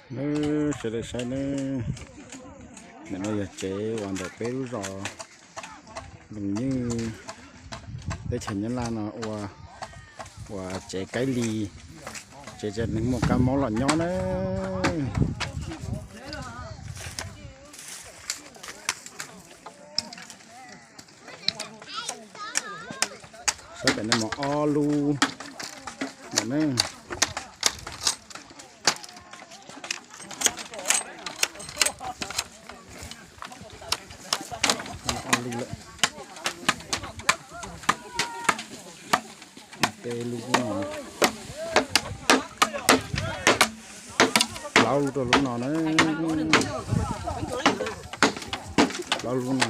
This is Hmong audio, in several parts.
Nawb, sawv daws saib nawb, ntawm no yog tsev uas ntawm peb lub zos Loos Nywj, teb chaws Nyab Laj no ua, ua tsev kaib lis, tsev rau neeg muaj kab mob los nyob nawb. Saib pem no mas ob lub ntawm na. Ob lub lawm. Peb lub no. Plaub lub rau lub no na. Plaub lub no.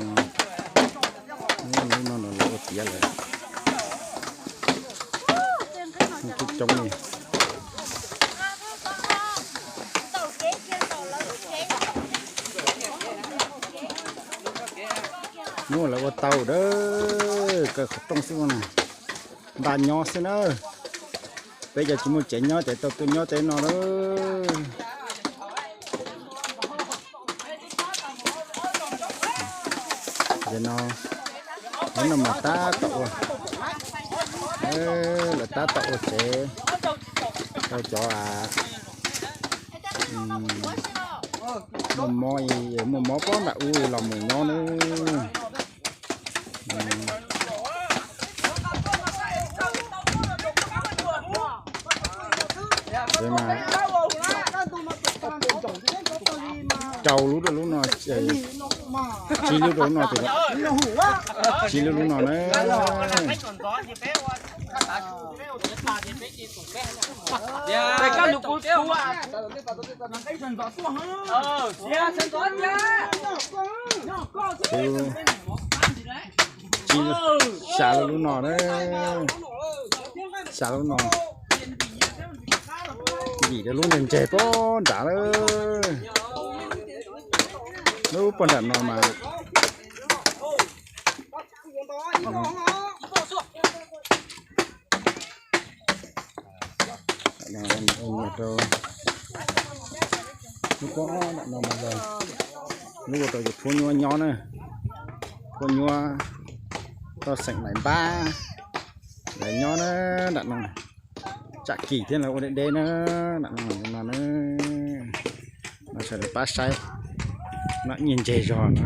Lub no no lawv ua tiav lawm. Coob coob li. Muab lawv ua tau dawb, kaw qhov rooj xwb na. Nta nyob xwb na. Peb cov tsis muaj tsev nyob ces tau tuaj nyob tej no lawm. Ces no, no mas tab tom ua, lawv tab tom ua tsev rau cov muaj mob, muaj mob pob nram ub los mus nyob nawb. Rau lub rau lub no, tsib lub rau lub no ces, tsib lub lub no na. Xya lub lub no na. Xya lub no. Vim rau lub ntawd ntseg pob nrad lawm. Lub pob nram no mas lub pob nram no mas lub ua rau cov phub nyuaj nyob na. Phub nyuaj toj xeem lawv npab, lawv nyob na nram no. Tsam kis thiab lawv ua deb deb na, nram no no na. No sawv daws pab saib, no nyiag ntseg zog na.